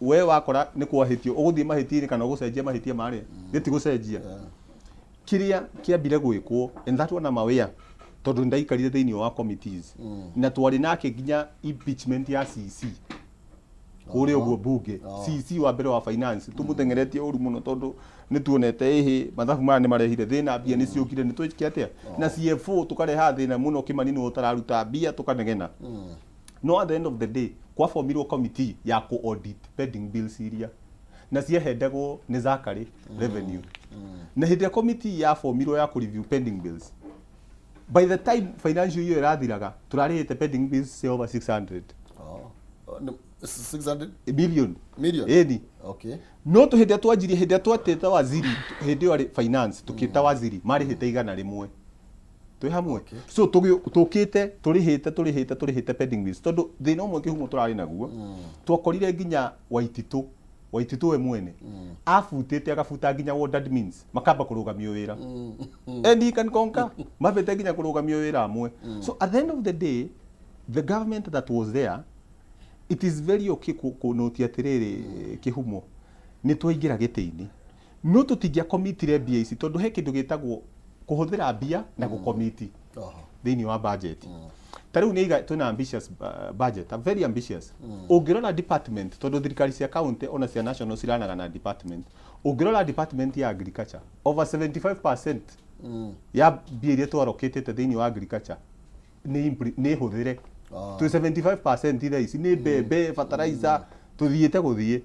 We wakora nĩ kwahĩtio, ũgũthiĩ mahĩtia-inĩ kana ũgũcenjia mahĩtia marĩa? Gĩti gũcenjia kĩrĩa kĩambire gwĩkwo, and that one I'm aware, tondũ nĩndaikarire thĩinĩ wa committees na twarĩ nake nginya impeachment ya CC kũrĩa ũguo bunge. CC wa mbere wa finance tũmũteng'eretie ũru mũno, tondũ nĩ tuonete ĩhĩ mathabu maya nĩ marehire thĩna, mbia nĩ ciũkire, nĩ twĩke atĩa na CFO, tũkareha thĩna mũno. Kĩmani nĩwe ũtararuta mbia, tũkanegena. No at the end of the day kwabomirwo committee ya ku audit pending bills iria na ciahendagwo nĩ Zakari Revenue. Na hĩndĩ ĩrĩa committee yabomirwo ya ku review pending bills, by the time financial year ĩrathiraga, tũrarĩhĩte pending bills cia over 600 Oh. No, 600 million. Million? Ĩni. No tũ hĩndĩ ĩrĩa twanjirie, hĩndĩ ĩrĩa twatĩte waziri, hĩndĩ ĩyo arĩ finance, tũkĩta waziri marĩhĩte 100 twĩ hamwe. So tũkĩte tũrĩhĩte pending bills, tondũ thĩna ũmwe kĩhumo tũrarĩ naguo, twakorire nginya Waititũ, Waititũ we mwene abutĩte, agabuta nginya ward admins, makamba kũrũgamio wĩra, and he can conquer, mambĩte nginya kũrũgamio wĩra amwe. So at the end of the day, the government that was there, it is very okay kũnotia atĩrĩrĩ, kĩhumo nĩ twaingĩra gĩtĩ-inĩ, no tũtingĩakomitire mbia ici, tondũ he kĩndũ gĩtagwo kũhũthĩra mbia na gũkomiti thĩinĩ wa budget. Ta rĩu nĩ twĩna ambitious budget, a very ambitious. Ũngĩrora department, tondũ thirikari cia county ona cia national ciranaga na department, ũngĩrora department ya agriculture, over 75% ya mbia iria twarokĩtĩte thĩinĩ wa agriculture nĩ hũthĩre. Twĩ 75% thaa ici nĩ mbembe, fertilizer, tũthiĩte gũthiĩ.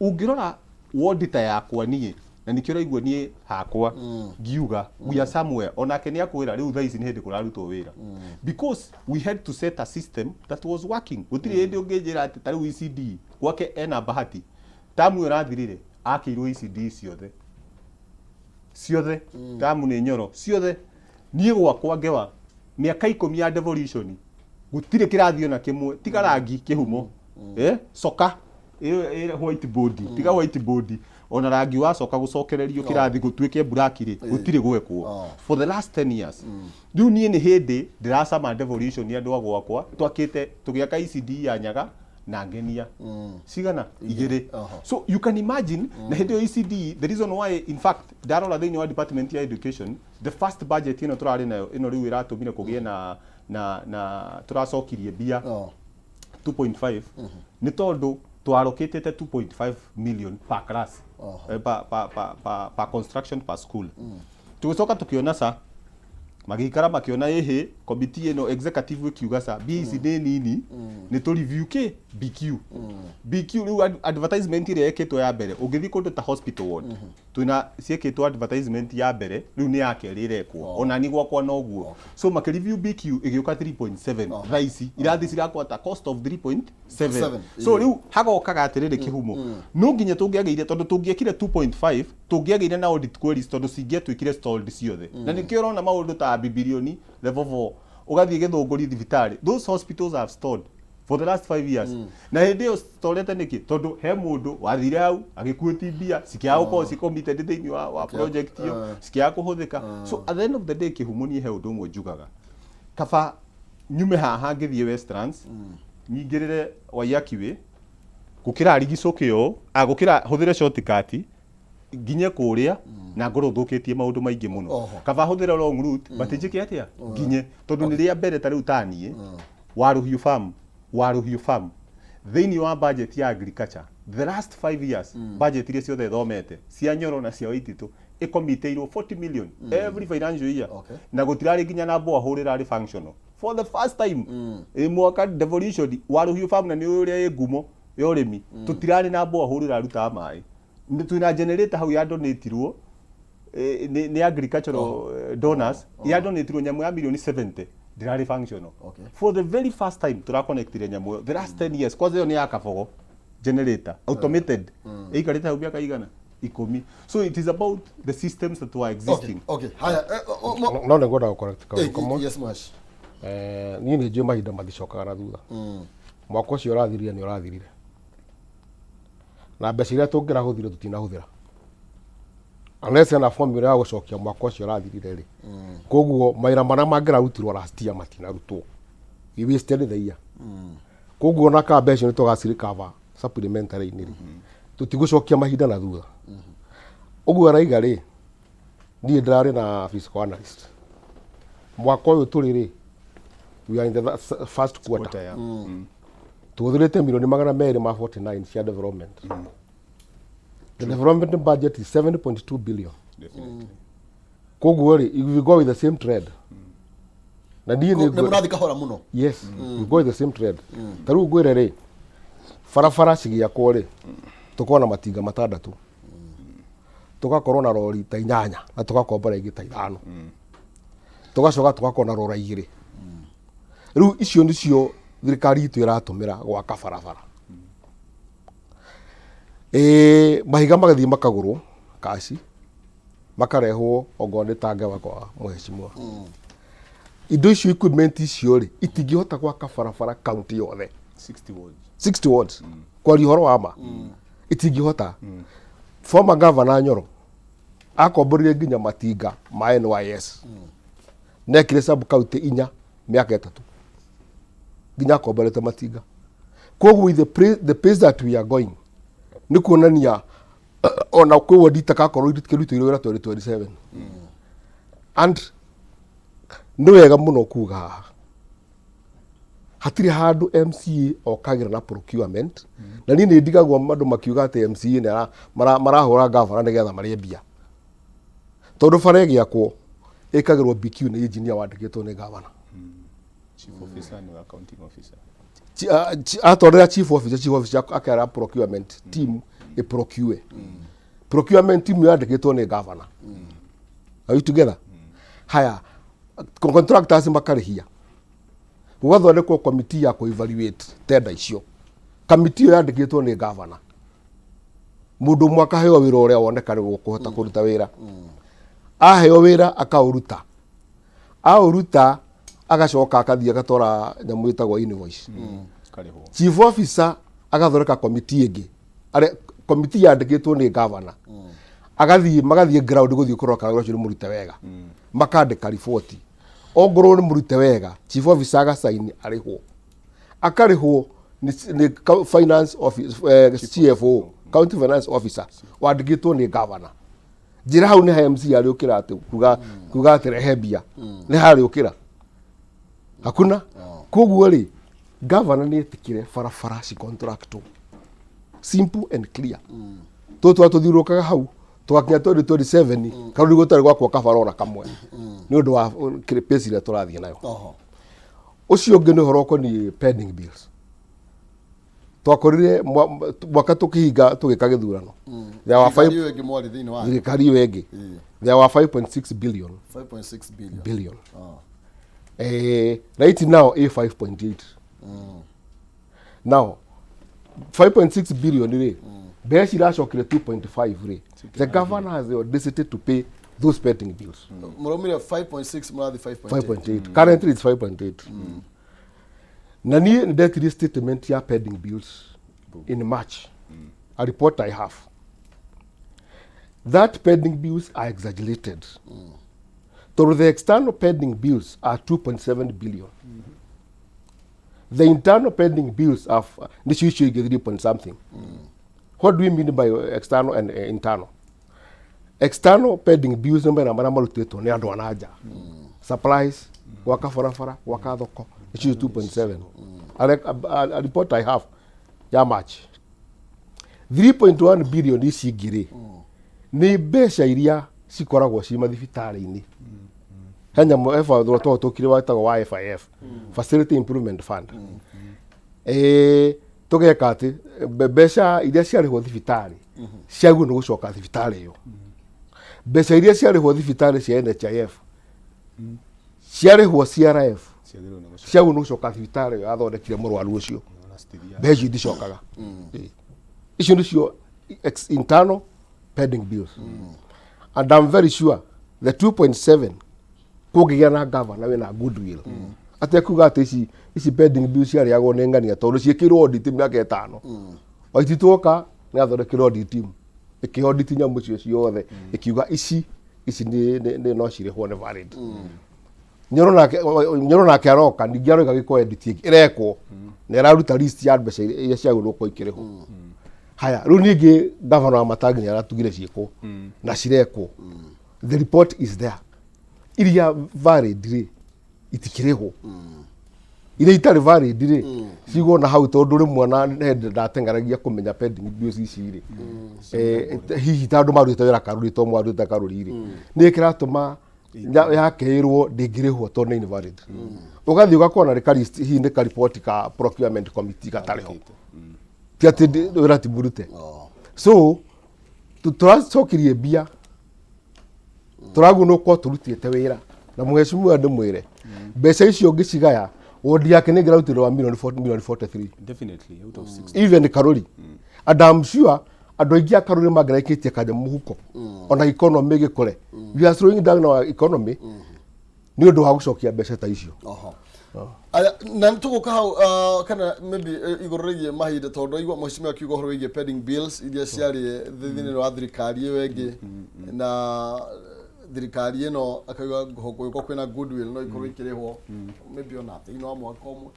Ũngĩrora ward ta yakwa niĩ, na nĩkĩo ũraigua niĩ hakwa ngiuga we are somewhere, onake nĩ akwĩra rĩu thaa ici nĩ hĩndĩ kũrarutwo wĩra, because we had to set a system that was working. Gũtirĩ hĩndĩ ũngĩnjĩra atĩ ta rĩu ECD gwake ena bahati tamu ĩyo ĩrathirire, akĩirwo ECD ciothe ciothe, tamu nĩ nyoro ciothe. Niĩ gwakwa ngewa mĩaka 10 ya devolution gũtirĩ kĩrathi ona kĩmwe tiga rangi kĩhumo, coka ĩyo ĩ whiteboard, tiga whiteboard, ona rangi wa coka gũcokererio kĩrathi gũtuĩke black rĩ, gũtirĩ gwekwo for the last 10 years. Rĩu niĩ nĩ hĩndĩ ndĩracama devolution nĩ andũ a gwakwa twakĩte, tũgĩaka ECD ya Nyaga na Ngenia cigana igĩrĩ. So you can imagine, na hĩndĩ ĩyo ECD, the reason why, in fact, ndarora thĩinĩ wa department ya education, the first budget ĩno tũrarĩ nayo ĩno rĩu ĩratũmire kũgĩe na tũracokirie mbia 2.5, nĩ tondũ twarokĩtĩte 2.5 million per class, per construction per school. Tũgĩcoka tũkĩona ca magĩikara makĩona ĩhĩ committee ĩno executive ĩkiuga ca mbia ici nĩ nini, nĩ tũ review kĩ BQ BQ. Rĩu advertisement ĩrĩa ĩkĩtwo ya mbere, ũngĩthiĩ kũndũ ta hospital ward, twĩna ciĩkĩtwo advertisement ya mbere, rĩu nĩ ya kerĩ ĩrekwo, ona ni gwakwa noguo. So makĩ review BQ ĩgĩũka 3.7. Thaa ici irathi cirakwata cost of 3.7. Seven, So rĩu hagokaga atĩrĩrĩ kĩhumo, no nginya tũngĩagĩire, tondũ tũngĩekire 2.5 tũngĩagĩire na audit queries, tondũ cingĩatuĩkire stalled ciothe. Na nĩkĩo ũrona maũndũ ta bibilioni level 4, ũgathiĩ Gĩthũngũri thibitarĩ, those hospitals have stalled for the last 5 years. Na hĩndĩ ĩyo stallete nĩkĩ? Tondũ he mũndũ wathire hau agĩkuĩti mbia cikĩaga gũkorwo ci committed thĩinĩ wa project ĩyo, cikĩaga kũhũthĩka. So at the end of the day, kĩhumo, niĩ he ũndũ ũmwe njugaga, kaba nyume haha ngĩthiĩ Westlands nyingĩrĩre Waiyaki Way gũkĩra rigicũke ũũ, gũkĩra hũthĩre shortcut nginye kũrĩa na ngorwo thũkĩtie maũndũ maingĩ mũno. Kaba hũthĩre long route, but njĩke atĩa nginye, tondũ nĩ rĩa mbere ta rĩu taniĩ Warũhiũ farm, Warũhiũ farm thĩinĩ wa budget ya agriculture the last 5 years, budget iria ciothe thomete cia Nyoro na cia Waititũ, ĩkomitĩirwo 40 million every financial year. Na gũtirarĩ nginya na borehole ĩrarĩ functional for the first time ĩ mwaka devolution. Warũhiũ farm, na nĩ ũrĩa ĩ ngumo ya ũrĩmi, tũtirarĩ na borehole ĩrarutaga maĩ. Nĩ twĩna generator hau yadonatirwo nĩ agricultural donors, yadonatirwo nyamũ ya milioni 70, ndĩrarĩ functional. For the very first time tũraconnectire nyamũ ĩyo the last 10 years. Kwanza ĩyo nĩ ya kabogo generator automated, ĩikarĩte hau mĩaka igana 10. So it is about the systems that were existing. Okay, haya, No nĩ ngwenda gũcorrect kaũndũ kamwe. Yes, Mash. Niĩ nĩ njũĩ mahinda maticokaga na thutha. Mwaka ũcio ũrathirire nĩ ũrathirire, na mbeca iria tũngĩrahũthire tũtinahũthĩra, unless ena formula ya gũcokia mwaka ũcio ũrathirire rĩ. Koguo mawĩra marĩa mangĩrarutirwo last year matinarutwo, we wasted the year. Koguo ona ka mbeca nĩ tũgacirecover supplementary-inĩ rĩ, tũtigũcokia mahinda na thutha. Ũguo araiga rĩ, niĩ ndĩrarĩ na fiscal analyst mwaka ũyũ tũrĩ rĩ, we are in the first quarter. Quarter, yeah. Tũhũthĩrĩte milioni 249 cia development. The development budget is 7.2 billion. Definitely. Koguo rĩ, if we go with the same trend, na niĩ nĩ nĩ ngwĩ- mũrathiĩ kahora mũno. Yes, we go with the same trend. Ta rĩu ngwĩre rĩ, barabara cigĩakwo rĩ, tũkorwo na matinga matandatũ, tũgakorwo na rori ta inyanya, na tũgakombora ingĩ ta ithano, tũgacoka tũgakorwo na rora igĩrĩ. Rĩu icio nĩcio thirikari itũ ĩratũmĩra gwaka barabara. Ĩĩ, mahiga magathiĩ makagũrwo kaci, makarehwo ongorwo nĩ ta ngewa kwa mheshimiwa. Indo icio, equipment icio rĩ, itingĩhota gwaka barabara kaunti yothe. 60 wards. 60 wards, kwaria ũhoro wa ma, itingĩhota. Former governor Nyoro akomborire nginya matinga ma NYS, nekire sub county inya mĩaka 3 nginya akomborete matinga. Koguo with the pace that we are going, nĩ kuonania ona kwĩ wodi itakakorwo ikĩrutĩirwo wĩra 2027. And nĩ wega mũno kuga haha hatirĩ handũ MCA okagĩra na procurement. Na niĩ nĩ ndigagwo andũ makiuga atĩ MCA nĩ marahũra gavana nĩgetha marĩe mbia, tondũ bara ĩgĩakwo ĩkagĩrwo BQ nĩ engineer wandĩkĩtwo nĩ gavana. Chief officer ni accounting officer. Atwarĩra chief officer, chief officer akera procurement team ĩ procure. Procurement team yandĩkĩtwo nĩ gavana. Are we together? Haya, contractors makarĩhia, gũgathondekwo committee ya kũ-evaluate tender icio. Kamiti ĩyo yandĩkĩtwo nĩ gavana. Mũndũ ũmwe akaheo wĩra ũrĩa woneka nĩ ũkũhota kũruta wĩra. Aheo wĩra akaũruta, aũruta agacoka akathiĩ agatwara nyamũ ĩtagwo invoice. Karĩhwo. Chief officer agathondeka komiti ĩngĩ, komiti yandĩkĩtwo nĩ gavana, agathiĩ, magathiĩ ground gũthiĩ kũrora kana wĩra ũcio nĩ mũrute wega, makandĩka riboti. Ongorwo nĩ mũrute wega, chief officer agacaini, arĩhwo, akarĩhwo nĩ finance office, CFO, county finance officer wandĩkĩtwo nĩ gavana. Njĩra hau nĩ ha MC arĩũkĩra atĩ kuga atĩ rehe mbia nĩ harĩũkĩra? Hakuna. Koguo rĩ, gavana nĩ etĩkĩre barabara ci contractwo, simple and clear. Tũtwa tũthiũrũrũkaga hau tũgakinya 2027 karũri gũtarĩ gwakwo kabara ona kamwe nĩ ũndũ wa pace ĩrĩa tũrathiĩ nayo. Ũcio ũngĩ nĩ ũhoro ũkoniĩ pending bills. Twakorire mwaka tũkĩhinga tũgĩka gĩthurano, there were Thirikari five ĩyo ĩngĩ mwarĩ thĩinĩ wayo. Thirikari ĩyo ĩngĩ, there were 5.6 billion. 5.6 billion. Billion. Right now ĩ 5.8. Now 5.6 billion rĩ, mbeca iracokire 2.5 rĩ, the governor has the audacity to pay those pending bills. Mũraumire 5.6, mũrathiĩ 5.8. 5.8. Currently it's 5.8. Na niĩ nĩ ndetirie statement ya pending bills in March, a report I have. That pending bills are exaggerated, tondũ the external pending bills are 2.7 billion, the internal pending bills are nĩcio icio ingĩ 3 point something. What do we mean by external and internal? External pending bills nĩ mawĩra marĩa marutĩtwo nĩ andũ a na nja, supplies, gwaka barabara, gwaka thoko, icio 2.7. A report I have ya March. 3.1 billion ici ingĩ rĩ, nĩ mbeca iria cikoragwo ci mathibitarĩ-inĩ. He nyamũ eba twahĩtũkire wetagwo wa FIF, Facility Improvement Fund. Tũgeka atĩ mbeca iria ciarĩhwo thibitarĩ ciagwo nĩ gũcoka thibitarĩ ĩyo. Mbeca iria ciarĩhwo thibitarĩ cia NHIF, ciarĩhwo CRF, ciagĩrĩirwo nĩ gũcoka. Ciagwo nĩ gũcoka thibitarĩ ĩyo yathondekire mũrwaru ũcio. Ona citithiaga. Mbeca icio iticokaga. Ĩĩ. Icio nĩcio internal pending bills, and I'm very sure the 2.7, kũngĩgĩa na gavana wĩna goodwill atekuga atĩ ici pending bills ciarĩagwo nĩ ng'ania tondũ ciĩkĩirwo audit mĩaka 5, Waititu oka nĩ athondekire audit team, ĩkĩ audit nyamũ icio ciothe, ĩkiuga ici nĩ no cirĩhwo, nĩ valid. Nyoro nake, Nyoro nake aroka ningĩ aroiga gĩko edit ĩngĩ ĩrekwo na ĩraruta list ya mbeca iria ciagĩrĩirwo gũkorwo ikĩrĩhwo. Haya, rĩu ningĩ gavana wa Matangi nĩ aratugire ciĩkwo na cirekwo. The report is there. Iria valid rĩ itikĩrĩhwo, iria itarĩ valid rĩ cigwo na hau, tondũ rĩmwe na hĩndĩ ndateng'eragia kũmenya pending bills ici rĩ, hihi ta andũ marutĩte wĩra karũri to mwarutĩte karũri rĩ, nĩ kĩratũma yakeĩrwo ndĩngĩrĩhwo tondũ nĩ invalid. Ũgathiĩ ũgakora nĩ ka list, hihi nĩ ka report ka procurement committee gatarĩ ho, ti atĩ wĩra ti mũrute. So tũracokirie mbia, tũraguo nĩ ũkorwo tũrutĩte wĩra na mheshimiwa ndĩmwĩre mbeca icio ngĩcigaya wodi yake nĩ ngĩrarutirwo wa milioni 40, milioni 43. Definitely out of 60. Even Karuri, and I'm sure andũ aingĩ a Karuri mangĩraikĩtie kanyamũ mũhuko ona economy ĩgĩkũre. We are slowing down our economy nĩ ũndũ wa gũcokia mbeca ta icio. Oho. Aya, na nĩ tũgũka hau kana maybe igũrũ rĩgiĩ mahinda, tondũ ndaigua mheshimiwa akiuga ũhoro wĩgiĩ pending bills iria ciarĩ thĩinĩ wa thirikari ĩyo ĩngĩ na thirikari ĩno, akauga gũgĩkorwo kwĩna goodwill no ikorwo ikĩrĩhwo maybe ona thĩinĩ wa mwaka ũmwe.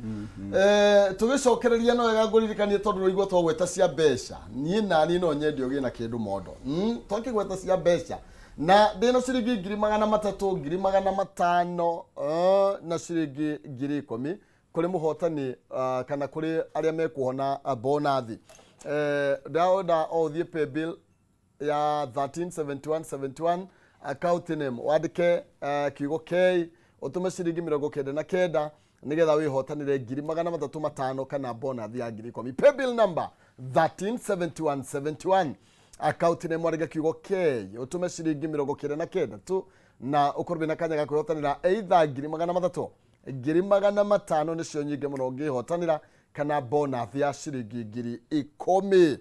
Tũgĩcokereria no wega ngũririkanie, tondũ rũigua twagweta cia mbeca, niĩ naniĩ no nyende ũgĩe na kĩndũ mondo. Twakĩgweta cia mbeca na ndĩna ciringi 300,000, 500,000, na ciringi 10,000 kũrĩ mũhotani kana kũrĩ arĩa mekuona bonathi. Ndĩrenda o ũthiĩ pay bill ya 137171, account name wandĩke kiugo K, ũtũme ciringi 99 nĩgetha wĩhotanĩre 305,000 kana bonathi ya 10,000. Pay bill number 137171, account name wandĩke kiugo K, ũtũme ciringi 99 tu na ũkorwo wĩna kanya ga kwĩhotanĩra either 300,000, 500,000 nĩcio nyingĩ mũno ũngĩhotanĩra, kana bonathi ya ciringi 10,000.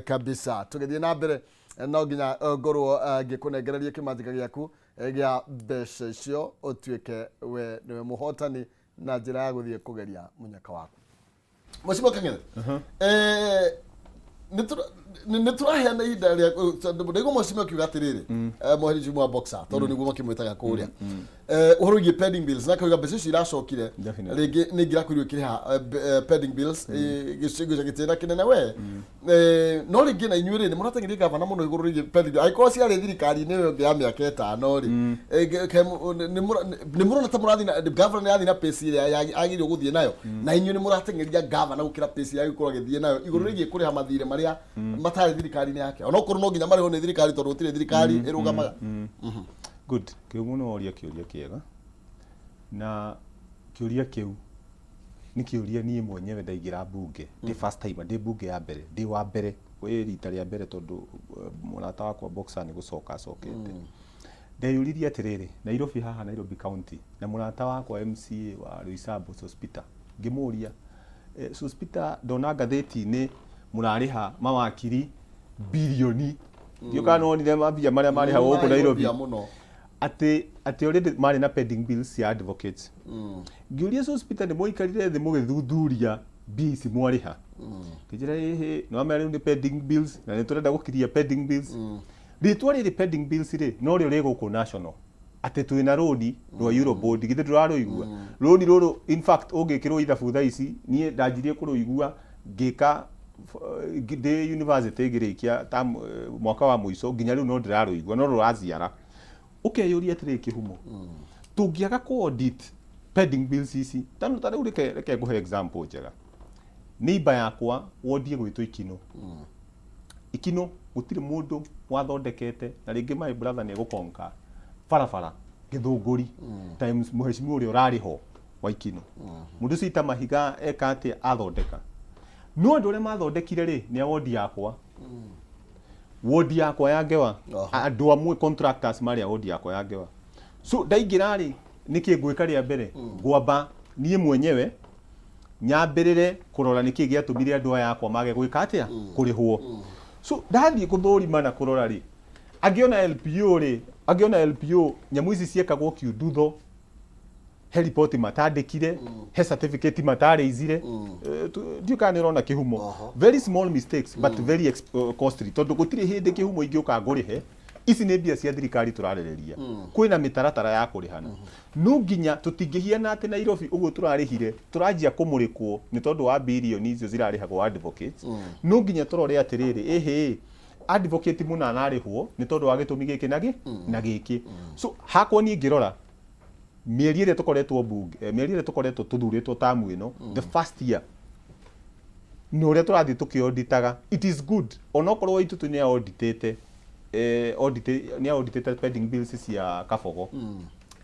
Kabisa tũgĩthiĩ na mbere, no nginya ngorwo ngĩkũnengereria kĩmanjĩka gĩaku gĩa mbeca icio, ũtuĩke we nĩwe mũhotani na njĩra ya gũthiĩ kũgeria mũnyaka waku. Mheshimiwa Kang'ethe, nĩ tũraheana ihinda rĩa ndaigua mheshimiwa akiuga atĩrĩrĩ, mheshimiwa Boxer, tondũ nĩguo makĩmwĩtaga kũrĩa, ũhoro wĩgiĩ pending bills, na akauga mbeca icio iracokire rĩngĩ nĩ ingĩrakorirwo ikĩrĩha pending bills gĩcigo gĩtĩna kĩnene we. No rĩngĩ na inyuĩ rĩ, nĩ mũrateng'eria gavana mũno igũrũ rĩgiĩ pending bill. Angĩkorwo ciarĩ thirikari-inĩ ĩyo ĩngĩ ya mĩaka 5 rĩ, nĩ mũrona ta mũrathiĩ na gavana nĩ arathiĩ na pace ĩrĩa agĩrĩirwo gũthiĩ nayo, na inyuĩ nĩ mũrateng'eria gavana gũkĩra pace ĩrĩa agĩkorwo agĩthiĩ nayo igũrũ rĩgiĩ kũrĩha mathirĩ marĩa matarĩ thirikari-inĩ yake, onokorwo no nginya marĩhwo nĩ thirikari tondũ gũtirĩ thirikari ĩrũgamaga? Good. Kĩhumo nĩ woria kĩũria kĩega, na kĩũria kĩu nĩ kĩũria niĩ mwenyewe ndaingĩra mbunge ndĩ first time, ndĩ mbunge ya mbere, ndĩ wa mbere kwĩ rita rĩa mbere, tondũ mũrata wakwa Boxer nĩ gũcoka acokete. Ndeyũririe atĩrĩrĩ, Nairobi haha, Nairobi County, na mũrata wakwa MCA wa Roysambu, Sospita, ngĩmũria, "Sospita, ndona ngathĩti-inĩ mũrarĩha mawakiri birioni." Ndiũ kana nĩwonire mambia marĩa marĩhagwo gũkũ Nairobi. Mbia mũno. Atĩ already marĩ na pending bills cia advocates. Ngĩũria Sospita, "Nĩ mwaikarire thĩ mũgĩthuthuria mbia ici mwarĩha?" Kĩnjĩra, "Ĩhĩ, nĩ wamenya rĩu nĩ pending bills na nĩ tũrenda gũkiria pending bills." Rĩtwa rĩrĩ pending bills rĩ, no rĩo rĩ gũkũ national, atĩ twĩna rũni rwa Eurobond. Githĩ ndũrarũigua rũni rũrũ? In fact, ũngĩkĩrwo ithabu thaa ici, niĩ ndanjirie kũrũigua ngĩka ndĩ university ngĩrĩkia mwaka wa mũico, nginya rĩu no ndĩrarũigua, no rũraciara. Ũkeyũria atĩrĩrĩ, kĩhumo, tũngĩaga kũ audit pending bills ici, ta rĩu reke ngũhe example njega. Neighbor yakwa wodi ĩgwĩtwo Ikino. Ikino gũtirĩ mũndũ wathondekete, na rĩngĩ my brother nĩ egũkonka barabara Gĩthũngũri times mheshimiwa ũrĩa ũrarĩ ho wa Ikino. Mũndũ ũcio ita mahiga eka atĩa athondeka, no andũ arĩa mathondekire rĩ, nĩ a wodi yakwa, wodi yakwa ya Ngewa. Andũ amwe contractors marĩ a wodi yakwa ya Ngewa. So ndaingĩra rĩ, nĩkĩ ngwĩka rĩa mbere? Ngwamba niĩ mwenyewe nyambĩrĩre kũrora nĩkĩ gĩatũmire andũ aya akwa mage gwĩka atĩa, kũrĩhwo. So ndathiĩ gũthũrima na kũrora rĩ, angĩona LPO rĩ, angĩona LPO nyamũ ici ciekagwo kiundutho, he riboti matandĩkire, he certificate matarĩizire. Ndiũ kana nĩ ũrona, kĩhumo, very small mistakes but very costly, tondũ gũtirĩ hĩndĩ kĩhumo ingĩũka ngũrĩhe Ici nĩ mbia cia thirikari tũrarĩrĩria. Kwĩna mĩtaratara ya kũrĩhana. No nginya tũtingĩhiana atĩ Nairobi ũguo tũrarĩhire tũranjia kũmũrĩkwo nĩ tondũ wa birioni icio zirarĩhagwo advocates. No nginya tũrore atĩrĩrĩ, ĩhĩ advocate mũna ararĩhwo nĩ tondũ wa gĩtũmi gĩkĩ na gĩ na gĩkĩ. So hakwa niĩ ngĩrora mĩeri ĩrĩa tũkoretwo bunge, mĩeri ĩrĩa tũkoretwo tũthurĩtwo tamu ĩno, the first year na ũrĩa tũrathiĩ tũkĩoditaga, it is good onokorwo Waitutu nĩ aoditĩte, audit nĩ auditĩte pending bills cia Kabogo,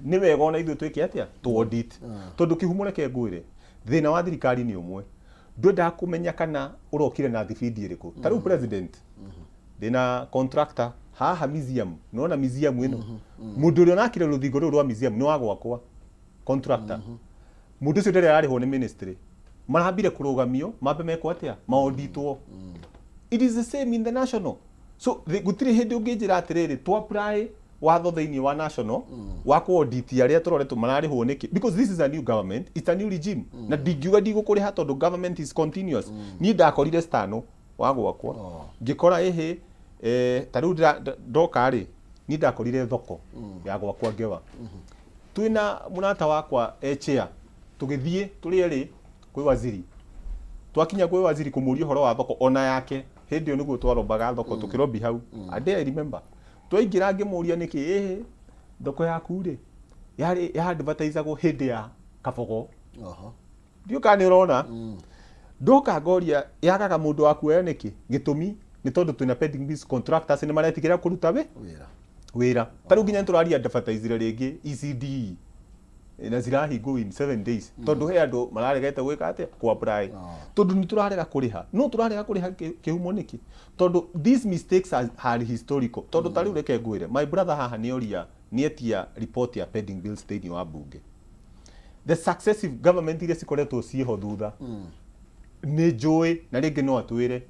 nĩ wega ona ithuĩ twĩke atĩa, tũ audit, tondũ kĩhumo, reke ngwĩre, thĩna wa thirikari nĩ ũmwe, ndwendaga kũmenya kana ũrokire na thibindi ĩrĩkũ. Ta rĩu president, ndĩna contractor haha museum, nĩwona museum ĩno, mũndũ ũrĩa ũrakire rũthingo rũrũ rwa museum nĩ wa gwakwa contractor. Mũndũ ũcio ndarĩ ararĩhwo nĩ ministry, marambire kũrũgamio mambe mekwo atĩa, maoditwo. It is the same in the national. So gũtirĩ hĩndĩ ũngĩnjĩra atĩrĩrĩ tũ apply watho thĩinĩ wa national wa kũ-audit arĩa tũroretwo mararĩhwo nĩkĩ, because this is a new government, it's a new regime, na ndingiuga ndigũkũrĩha tondũ government is continuous. Niĩ ndakorire stano wa gwakwa, ngĩkora ĩhĩ, ta rĩu ndoka rĩ, niĩ ndakorire thoko ya gwakwa ngewa twĩna mũrata wakwa e chair, tũgĩthiĩ tũrĩ erĩ kwĩ waziri. Twakinya kwĩ waziri kũmũria ũhoro wa thoko ona yake, hĩndĩ ĩyo nĩguo twarombaga thoko, tũkĩrombi hau. And I remember twaingĩra ngĩmũria nĩkĩ ĩhĩ thoko yaku rĩ yarĩ ya advertisagwo hĩndĩ ya Kabogo. Ndiũ kana nĩ ũrona ndoka ngoria yagaga mũndũ wa kuoya nĩkĩ. Gĩtũmi nĩ tondũ twĩna pending bills, contractors nĩ maretigĩra kũruta wĩra. Wĩra. Ta rĩu nginya nĩ tũraria advertisire rĩngĩ ECDE na zirahingwo in 7 days, tondũ he andũ mararegete gwĩka atĩa, ku apply, tondũ nĩ tũrarega kũrĩha. No tũrarega kũrĩha kĩhumo nĩkĩ? Tondũ these mistakes are historical. Tondũ ta rĩu reke ngwĩre, my brother haha nĩ oria, nĩ etia report ya pending bills thĩinĩ wa bunge. The successive government iria cikoretwo ciĩho thutha, nĩ njũĩ na rĩngĩ no atwĩre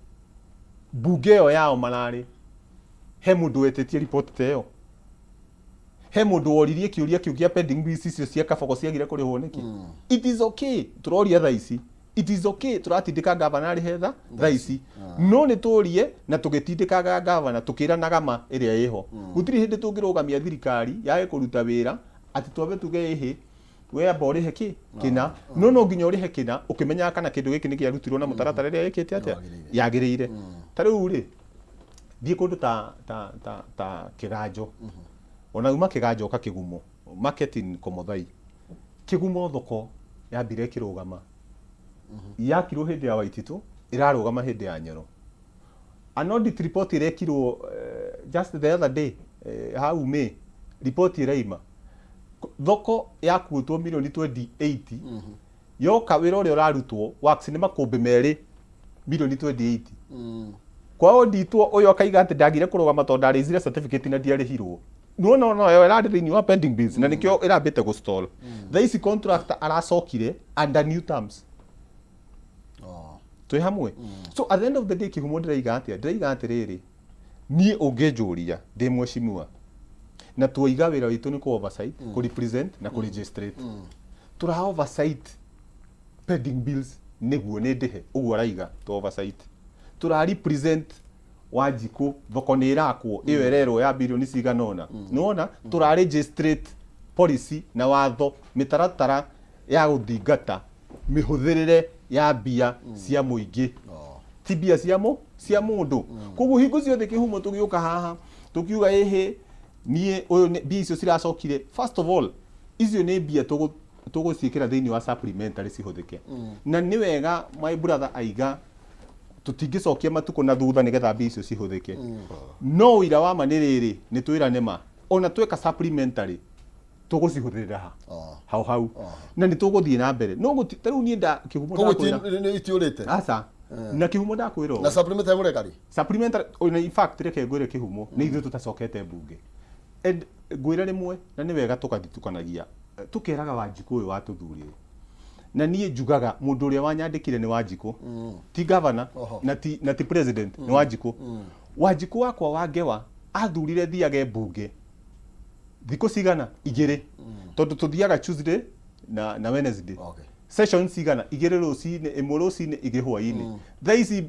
bunge ĩyo yao mararĩ he mũndũ wetĩtie report ta ĩyo, he mũndũ woririe kĩũria kĩu kĩa pending bills icio cia Kabogo ciagire kũrĩhwo nĩkĩ. It is okay tũroria thaa ici, it is okay tũratindĩka gavana arĩhe thaa ici, no nĩ tũrie na tũgĩtindĩkaga gavana tũkĩranaga ma ĩrĩa ĩho. Gũtirĩ hĩndĩ tũngĩrũgamia thirikari yage kũruta wĩra atĩ twambe tuge ĩhĩ we amba ũrĩhe kĩ kĩna. No nginya ũrĩhe kĩna ũkĩmenyaga kana kĩndũ gĩkĩ nĩ kĩarutirwo na mũtaratara ĩrĩa ĩkĩte atĩa, Yagĩrĩire. Yagĩrĩire. Ta rĩu rĩ, thiĩ kũndũ ta Kĩganjo, ona uma Kĩganjo ũka Kĩgumo market in Komothai. Kĩgumo thoko yambire ĩkĩrũgama, yakirwo hĩndĩ ya Waititũ, ĩrarũgama hĩndĩ ya Nyoro. An audit report ĩrekirwo just the other day, hau May, report ĩraima thoko yakuĩtwo milioni 28, yoka wĩra ũrĩa ũrarutwo works nĩ makũmbĩ merĩ, milioni 28. Kwa auditwo ũyũ akaiga atĩ ndagire kũrũgama tondũ ndarĩizire certificate na ndiarĩhirwo. Nĩwona ona yo ĩrarĩ thĩinĩ wa pending bills na nĩkĩo ĩrambĩte gũ stall. Thaa ici contractor aracokire under new terms. Twĩ hamwe? So at the end of the day, kĩhumo, ndĩraiga atĩa? Ndĩraiga atĩrĩrĩ, niĩ ũngĩnjũria ndĩ mheshimiwa na tuoiga wĩra witũ nĩ kũ oversight, kũ represent na kũ legislate, tũra oversight pending bills nĩguo nĩ ndĩhe ũguo araiga tũ oversight, tũra represent Wanjikũ thoko nĩ ĩrakwo ĩyo ĩrerwo ya birioni cigana ũna, nĩwona tũra legislate policy na watho, mĩtaratara ya gũthingata mĩhũthĩrĩre ya mbia cia mũingĩ, ti mbia cia mũndũ. Koguo hingo ciothe kĩhumo tũgĩũka haha tũkiuga ĩhĩ niĩ ũyũ mbia icio ciracokire, first of all icio nĩ mbia tũgũciĩkĩra thĩinĩ wa supplementary cihũthĩke. Na nĩ wega my brother aiga tũtingĩcokia matukũ na thutha nĩgetha mbia icio cihũthĩke, no ũira wa ma nĩ rĩrĩ, nĩ twĩrane ma ona tweka supplementary tũgũcihũthĩrĩra ha hau hau na nĩ tũgũthiĩ na mbere no ta rĩu niĩ nda kĩhumo Koguo ndakwĩra itiũrĩte. Aca, na kĩhumo ndakwĩra ũũ. Na supplementary mũreka rĩ? Supplementary ona in fact reke ngwĩre kĩhumo, nĩ ithuĩ tũtacokete mbunge and ngwĩre rĩmwe na nĩ wega tũkathitũkanagia tũkeraga Wanjikũ ũyũ watũthurire, na niĩ njugaga mũndũ ũrĩa wanyandĩkire nĩ Wanjikũ, ti governor na ti president, nĩ Wanjikũ. Wanjikũ wakwa wa ngewa athurire thiage mbunge thikũ cigana? Igĩrĩ, tondũ tũthiaga Tuesday na Wednesday. Session cigana? Igĩrĩ rũcinĩ, ĩmwe rũcinĩ, igĩ hwaĩ-inĩ. Thaa ici,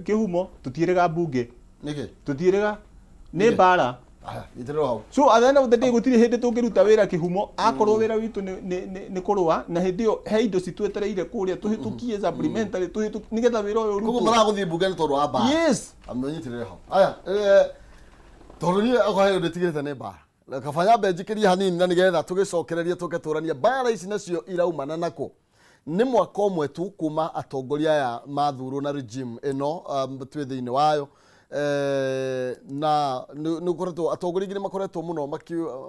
kĩhumo, tũtiĩrĩga mbunge. Nĩkĩ? Tũthiĩrĩga nĩ mbara. Aya, nyitĩrĩra hau. So at the end of the day gũtirĩ hĩndĩ tũngĩruta wĩra kĩhumo akorwo wĩra witũ nĩ kũrũa na hĩndĩ ĩyo he indo citwetereire kũrĩa tũhĩtũkie supplementary tũhĩtũkie nĩgetha wĩra ũyũ Koguo ũrutwo. maragũthiĩ mbunge nĩ tondũ wa mbara. Yes. Amũnyitĩrĩre hau. Aya, eh, tondũ niĩ okorwo he ũndũ ndigĩrĩte nĩ mbara. Kaba nyambe njikĩrie hanini na nĩgetha tũgĩcokererie tũke tũranie mbara ici nacio iraumana nakũ. Nĩ mwaka ũmwe tu kuma atongoria aya mathurwo na regime ĩno twĩ thĩinĩ wayo na nĩ ũkoretwo atongoria aingĩ nĩ makoretwo mũno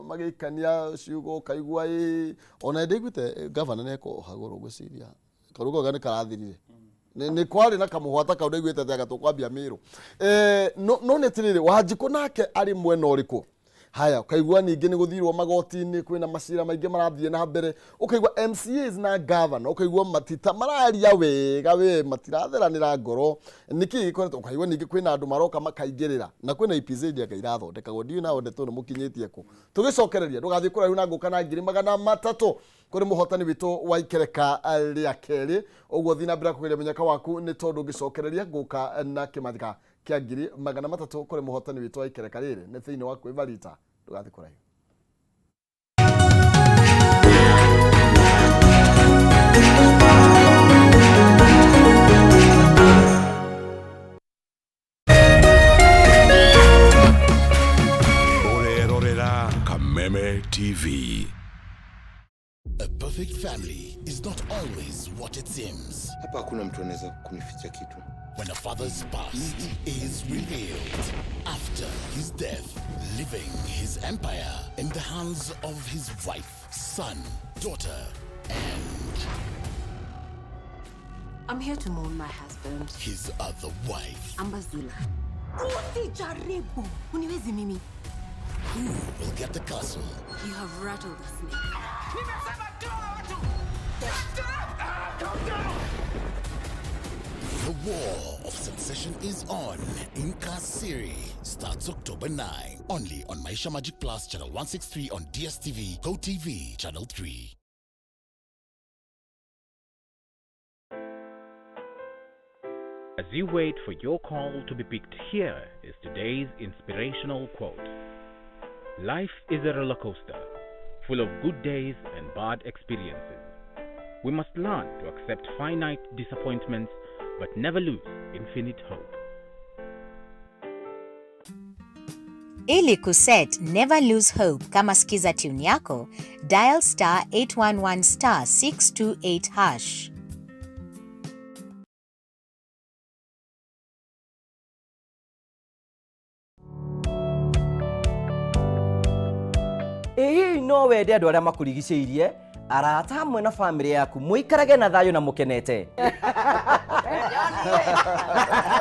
magĩikania ciugo ũkaigua ĩ ona ndaiguĩte gavana nĩ ekũhagũrwo ngwĩciria karugo nĩ karathirire nĩ kwarĩ na kamũhwata kau ndaiguĩte atĩ anga tũkwambia mĩrũ. No nĩ atĩrĩrĩ, Wanjikũ nake arĩ mwena ũrĩkũ? Haya, ũkaigua ningĩ nĩ gũthirwo magoti-inĩ, kwĩna macira maingĩ marathiĩ na mbere, ũkaigua MCAs na governor, ũkaigua matita mararia wega we matiratheranĩra ngoro, nĩkĩ gĩkoretwo? Ũkaigua ningĩ kwĩna andũ maroka makaingĩrĩra, na kwĩna EPZ anga irathondekagwo, ndiũĩ nayo ndeto ĩno mũkinyĩtie kũ. Tũgĩcokereria, ndũgathiĩ kũraihu na ngũka na 300,000 kũrĩ mũhotani witũ wa ikereka rĩa kerĩ, ũguo thiĩ na mbere kũgeria mũnyaka waku nĩ tondũ ngĩcokereria ngũka na kĩmathika kĩa 300,000 kũrĩ mũhotani witũ wa ikereka rĩrĩ nĩ thĩinĩ wa kwĩbarita. Ndũgathiĩ kũraihu. Ũrerorera Kameme TV. A perfect family is not always what it seems. Hapa hakuna mtu anaweza kunificha kitu. When a father's past is revealed after his death, leaving his empire in the hands of his wife, son, daughter, and I'm here to mourn my husband. His other wife. Ambazula. Usijaribu. Uniwezi mimi. Who will get the castle? You have rattled the snake. The War of Succession is on in Kasiri. Starts October 9. Only on Maisha Magic Plus, Channel 163 on DSTV, GoTV, Channel 3. As you wait for your call to be picked, here is today's inspirational quote. Life is a roller coaster, full of good days and bad experiences. We must learn to accept finite disappointments, but never lose infinite hope. Ili kuset Never Lose Hope kama skiza tune yako, dial star 811 star 628 hash. Ĩ hihi no wende andũ arĩa makũrigicĩirie, arata hamwe na bamĩrĩ yaku mũikarage na thayũ na mũkenete?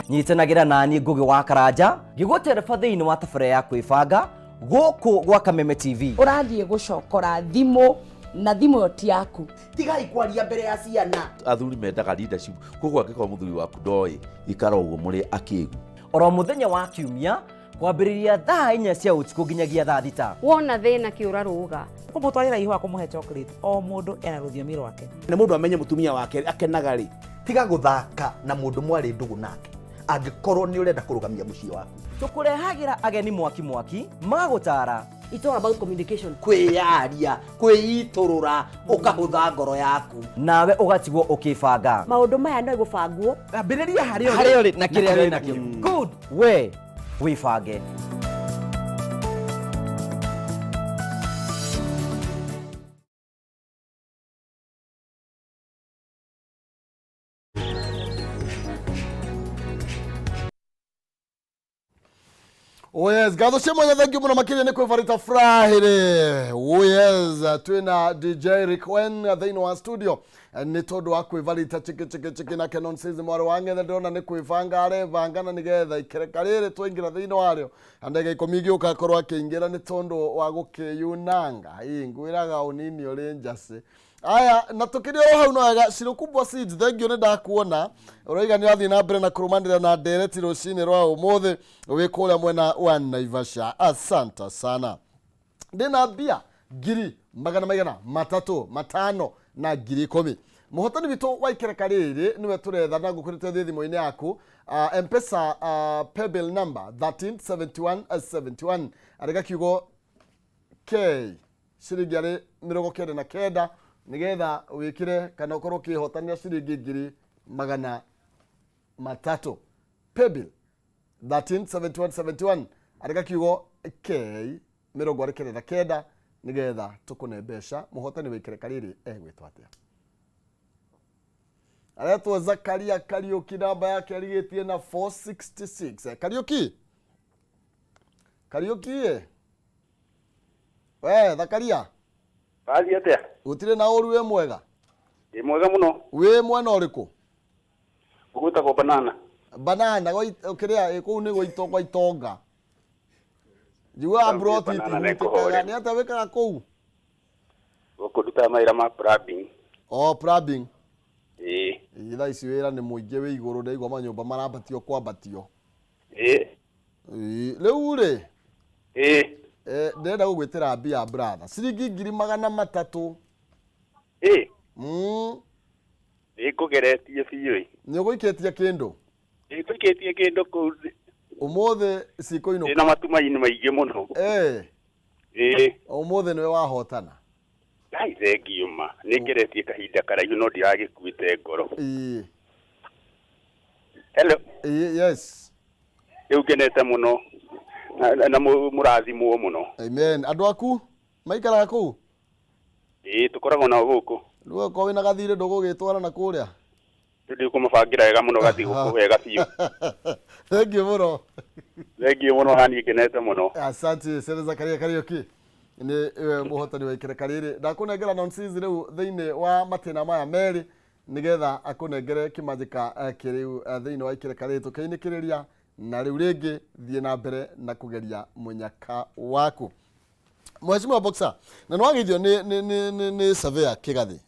Nyitanagĩra naniĩ Ngũgĩ wa Karanja ngĩgũtereba thĩinĩ wa tabarĩra ya kwĩbanga gũkũ gwa Kameme TV. Ũrathiĩ gũcokora thimũ na thimũ ĩyo ti yaku. Tigai kwaria mbere ya ciana. Athuri mendaga leadership, koguo angĩkorwo mũthuri waku ndoĩ, ikara ũguo mũrĩ akĩgu. Oro mũthenya wa kiumia kwambĩrĩria thaa 4 cia ũtukũ nginyagia thaa 6. Wona thĩna kĩũra rũga. Kũmũtwarĩra ihũa kũmũhe chocolate, o mũndũ ena rũthiomi rwake. Na mũndũ amenye mũtumia wake akenaga rĩ. Tiga gũthaka na mũndũ mwarĩ ndũgũ nake angĩkorwo nĩ ũrenda kũrũgamia mũciĩ waku. Tũkũrehagĩra ageni mwaki mwaki magũtara. It's all about communication. Kwĩyaria, kwĩitũrũra, ũkahũtha ngoro yaku. Nawe ũgatigwo ũkĩbanga. Maũndũ maya no gũbangwo. Ambĩrĩria harĩa ũrĩ. Harĩa ũrĩ na kĩrĩa wĩ nakĩo. Good. We wĩbange. Oh yes, ngatho cia mwanya thank you mũno makĩria nĩ kwĩbarĩta Friday. Oh yes, twĩna DJ Rick Wen thĩinĩ wa studio nĩ tondũ wa kwĩbarĩta chiki chiki chiki na Kenon Says mwarĩ wa ng'ethe ndĩrona nĩ kwĩbanga arebanga na nĩgetha ikereka rĩrĩ twaingĩra thĩinĩ warĩo na ndagĩka 10 igĩũka akorwo akĩingĩra nĩ tondũ wa gũkĩyunanga. Ĩ ngwĩraga ũnini ũrĩ njacĩ. Aya, na tukĩrĩ o hau no wega Shiro Kubwa Seeds, thank you nĩ ndakuona ũroiga nĩ ũrathiĩ na mbere na kũrũmanĩrĩra na ndereti rũcinĩ rwa ũmũthĩ wĩ kũrĩa mwena wa Naivasha. Asante sana. Ndĩna mbia ngiri magana maigana matatũ matano na 10,000. Mũhotani witũ wa ikereka rĩrĩ nĩwe tũretha na ngũkũrĩte thĩ thimũ-inĩ yaku. Mpesa paybill number 137171 andĩka kiugo K ciringi arĩ 99 nĩgetha wĩkĩre kana ũkorwo ũkĩhotanĩra ciringi 300,000. Paybill 137171 andĩka kiugo K 99 nĩgetha tũkũne mbeca. Mũhotani wa ikereka rĩrĩ egwĩtwo atĩa? Aretwo Zakaria Kariuki, namba yake arigĩtie na 466. Kariuki, Kariuki ĩ we Zakaria. Wathiĩ atĩa? Gũtirĩ na ũru, wĩ mwega? Ndĩ mwega mũno. Wĩ mwena ũrĩkũ? Ũgwĩtagwo Banana. Banana kĩrĩa kũu nĩ gwaito gwa itonga njiguaga mburoti Banana nĩ itihutĩkaga. ngũhoria. Nĩ atĩa wĩkaga kũu? Gũkũ ndutaga mawĩra ma plumbing. O plumbing? Ĩĩ. Ĩ, thaa ici wĩra nĩ mũingĩ wĩ igũrũ, ndaigua manyũmba marambatio kwambatio. Ĩĩ. Ĩ, rĩu rĩ. Ĩĩ. Ndĩrenda gũgwĩtĩra mbia brother, ciringi 300,000. Ĩĩ. Nĩ ngũgeretie biũ ĩ. Nĩ ũgũikĩtie kĩndũ? Nĩ ngũikĩtie kĩndũ kũu. Ũmũthĩ cikũinũka. Ndĩna matumaini maingĩ mũno. Ĩ. Ĩĩ. Ũmũthĩ nĩwe wahotana. Ngai thengiũ ma. Nĩ ngeretie kahinda karaihu no ndiragĩkuĩte ngoro. Ĩĩ. Hello. Ĩĩ, yes. Rĩu ngenete mũno. Na mũrathimwo mũno. Amen. Andũ aku maikaraga kũu? Ĩĩ, tũkoragwo nao gũkũ. Rĩu okorwo wĩna gathirĩ ndũgũgĩtwara na kũrĩa? Rĩu ndikũmabangĩra wega mũno gathi gũkũ wega biũ. Thank you mũno. Thengiũ mũno, hani ngenete mũno. Asante Sere Zakaria Kariuki nĩ mũhotani wa ikereka rĩrĩ. Ndakũnengera nonsense rĩu thĩinĩ wa matĩna maya merĩ nĩgetha akũnengere kĩmanjĩka kĩrĩu thĩinĩ wa ikereka rĩrĩ tũkĩinĩkĩrĩria, na rĩu rĩngĩ thiĩ na mbere na kũgeria mũnyaka waku. Mheshimiwa Boxer, na nĩ wageithio nĩ surveyor Kĩgathĩ.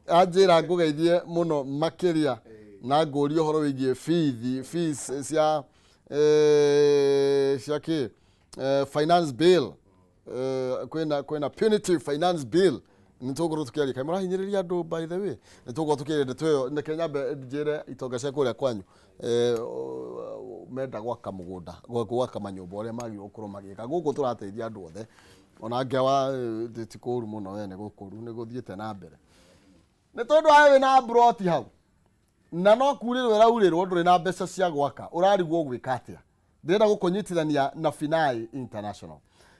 Anjĩra ngũgeithie mũno makĩria na ngũrie ũhoro wĩgiĩ bithi fees cia kĩ finance bill. Kwĩna punitive finance bill nĩ tũgũkorwo tũkĩaria kaĩ mũrahinyĩrĩria andũ. By the way, nĩ tũgũkorwo tũkĩaria ndeto ĩyo. Reke nyambe njĩre itonga cia kũrĩa kwanyu, menda gwaka mũgũnda, gwaka manyũmba, ũrĩa magĩrĩirwo gũkorwo magĩka. Gũkũ tũrateithia andũ othe, ona ngewa ti kũru mũno we nĩ gũkũru nĩ gũthiĩte na mbere nĩ tondũ awe wĩna mburoti hau na no kurĩrwo ĩraurĩrwo, ndũrĩ na mbeca cia gwaka, ũrarigwo gwĩka atĩa. Ndĩrenda gũkũnyitithania na Finai International.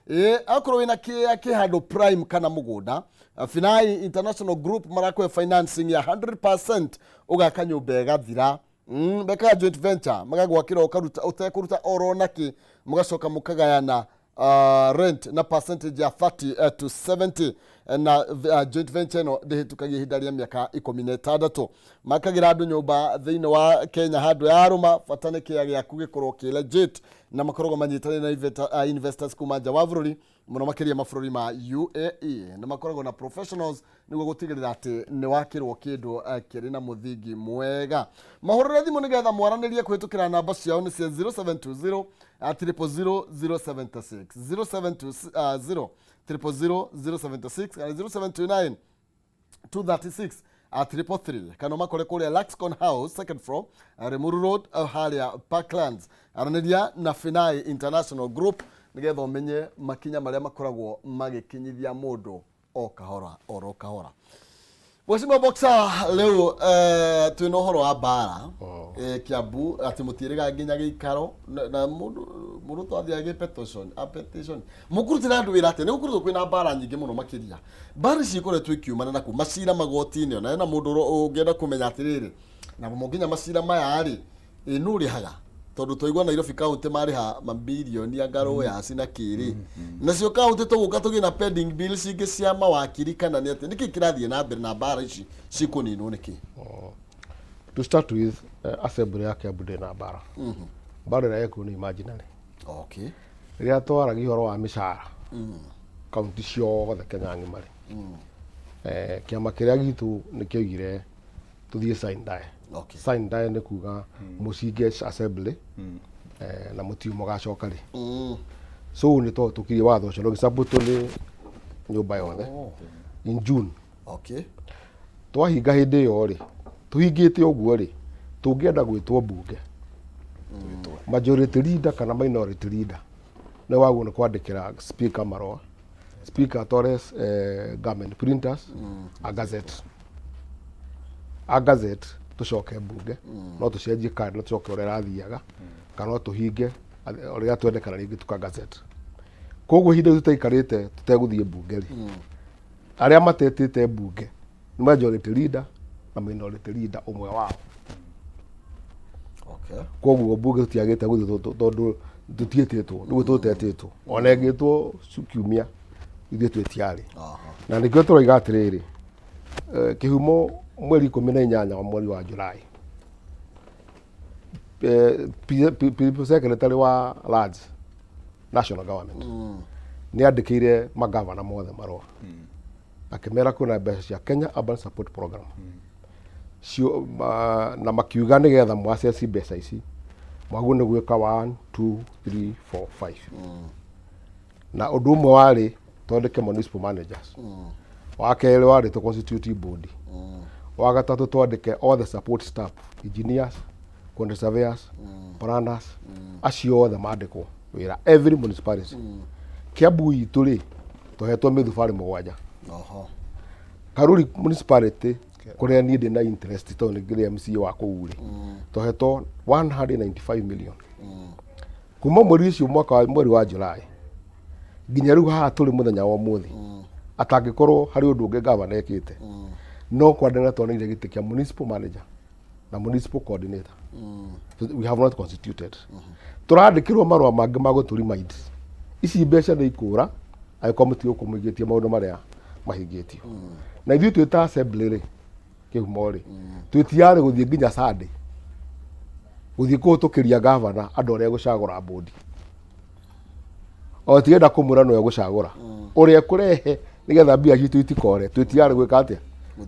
Ĩ akorwo wĩna kĩa kĩhandũ prime kana mũgũnda, Finai International Group marakũhe financing ya 100% ũgaka nyũmba ĩgathira. Mekaga joint venture, magagwakĩra ũkaruta ũtekũruta oro nakĩ, mũgacoka mũkagayana rent na percentage ya 30 to 70, na joint venture ĩno ndĩhĩtũkagia ihinda rĩa mĩaka 16. Makagĩra andũ nyũmba thĩinĩ wa Kenya handũ yarũma, bata nĩ kĩea gĩaku gĩkorwo kĩ legit, na makoragwo manyitanĩire na investors kuma nja wa bũrũri, mũno makĩria mabũrũri ma UAE, na makoragwo na professionals nĩguo gũtigĩrĩra atĩ nĩ wakĩrwo kĩndũ kĩrĩ na mũthingi mwega. Mahũrĩre thimũ nĩgetha mwaranĩrie kũhĩtũkĩra namba ciao nĩ cia 0720 000 076, 0720 000 076 kana 0729 236 333, kana makore kũrĩa Luxcon House, second floor, Limuru Road, harĩa Parklands. Aranĩria na Finai International Group nĩgetha ũmenye makinya marĩa makoragwo magĩkinyithia mũndũ o kahora oro kahora. Mheshimiwa Boxer, rĩu twĩna ũhoro wa mbara Kiambu atĩ mũtiĩrĩga nginya gĩikaro na mũndũ twathiaga gĩ petition a petition mũkũrutĩra andũ wĩra atĩa? Nĩ gũkoretwo kwĩna mbara nyingĩ mũno makĩria, mbara ici ikoretwo ikiumana na kũ macira magoti-inĩ, ona hena mũndũ ũngĩenda kũmenya atĩrĩrĩ, na mo nginya macira maya rĩ, ĩ nũ ũrĩhaga? Tondũ twaigua Nairobi County marĩha mabilioni anga royals na kĩrĩ, nacio county tũgũka tũgĩe na pending bills ingĩ cia mawakiri, kana nĩ atĩ nĩkĩ kĩrathiĩ na mbere na mbara ici cikũninwo nĩkĩ? To start with, assembly ya Kiambu ndĩrĩ na mbara. Mbara ĩrĩa ĩkuo nĩ imaginary. Rĩrĩa twaragia ũhoro wa mĩcara kaunti ciothe Kenya ng'ima rĩ, kĩama kĩrĩa gitũ nĩ kĩoigire tũthiĩ sign die. Sign die nĩ kuga mũcinge assembly na mũtiu mũgacoka rĩ. So nĩ twahĩtũkirie watho ũcio na ũgĩsapotwo nĩ nyũmba yothe in June. Twahinga hĩndĩ ĩyo rĩ, tũhingĩte ũguo rĩ, tũngĩenda gwĩtwo mbunge, majority leader kana minority leader nĩ wagwo nĩ kwandĩkĩra speaker marũa, speaker atware government printers a gazette, a gazette tũcoke mbunge. No tũcenjie kandi na tũcoke ũrĩa ĩrathiaga, kana no tũhinge ũrĩa twendekana rĩngĩ tuka gazette. Koguo ihinda rĩu tũtaikarĩte tũtegũthiĩ mbunge rĩ, arĩa matetĩte mbunge nĩ majority leader na minority leader ũmwe wao. Koguo mbunge tũtiagĩte gũthiĩ tondũ tũtiĩtĩtwo, nĩguo tũtetĩtwo ona ĩngĩtwo kiumia ithuĩ twĩtiarĩ. Na nĩkĩo tũroiga atĩrĩrĩ, kĩhumo mweri 18 wa mweri wa July, principal secretary wa Lands national government nĩ andĩkĩire magavana mothe marũa akĩmera kwĩna mbeca cia Kenya Urban Support Program cio na makiuga nĩgetha mwaceci mbeca ici mwagwo nĩ gwĩka 1 2 3 4 5. Na ũndũ ũmwe warĩ twandĩke municipal managers, wa kerĩ warĩ tũ constitute board, wa gatatũ twandĩke all the support staff, engineers, quantity surveyors, planners, acio othe mandĩkwo wĩra every municipality. Kiambu itũ rĩ, tũhetwo mĩthubarĩ 7. Karuri municipality, kũrĩa niĩ ndĩ na interest tondũ nĩ ngĩrĩ MCA wa kũu rĩ, tũhetwo 195 million kuma mweri ũcio mwaka wa mweri wa July nginya rĩu haha tũrĩ mũthenya wa ũmũthĩ. Atangĩkorwo harĩ ũndũ ũngĩ gavana ekĩte, no kwandĩka twanĩire gĩtĩ kĩa municipal manager na municipal coordinator. So we have not constituted. Tũrandĩkĩrwo marũa mangĩ ma gũtũ remind ici mbeca nĩ ikũra angĩkorwo mũtigũkũ mũigĩtie maũndũ marĩa mahingĩtio. Na ithuĩ twĩ ta assembly rĩ, kĩhumo rĩ, twĩtiarĩ gũthiĩ nginya Sunday gũthiĩ kũhĩtũkĩria gavana andũ arĩa gũcagũra bodi o tigenda kũmwĩra nĩwe gũcagũra ũrĩa kũrehe nĩgetha mbia citũ itikore. Twĩtiarĩ gwĩka atĩa?